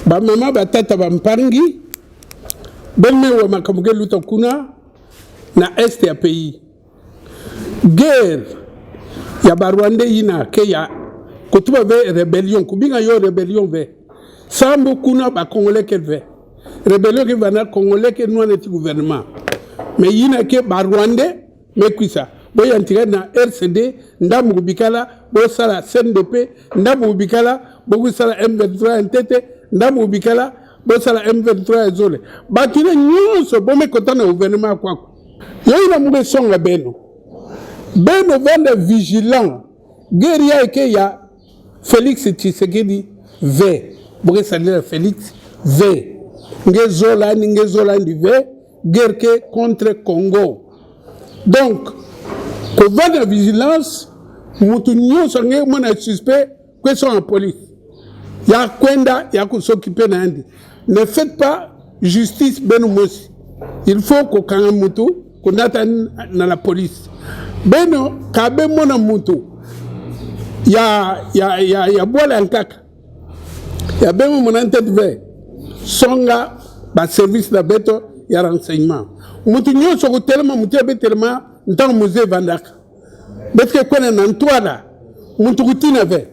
Bamama, batata, bampangi bemewa makambo ke luta kuna na est ya pays. Guerre ya ba Rwandais yina ke ya kotuba ve rébellion, kubinga yo rébellion ve sambo kuna ba Congolais ke ve rébellion ke vana Congolais ke nwana ti gouvernement, mais yina ke ba Rwandais mekwisa boyantika na RCD ndambu kubikala bosala CNDP, ndambu kubikala bokosala M23 ntete, ndambu kubikala bosala M23 ya zole. Bato ne nyonso bomekota na gouvernement ya kwako yoyi na muke songa beno beno vanda vigilant. Guerre ya eke ya Félix Tshisekedi ve bokesalela Félix ve nge zolani nge zolandi ve guerre ke contre Congo. Donc kovanda vigilance, mutu nyonso nge mona suspect question ya police ya kwenda ya kosokipe na yandi. Ne faites pas justice beno mosi, il faut kokanga mutu kondata na la police beno kabe mona mutu ya, ya, ya, ya bwala ya nkaka ya bemo mona ntete ve songa baservice na beto ya renseignement. Mutu nyonso kotelema mutu ya betelema ntango muze evandaka betike kwena na ntwala mutu kutina ve.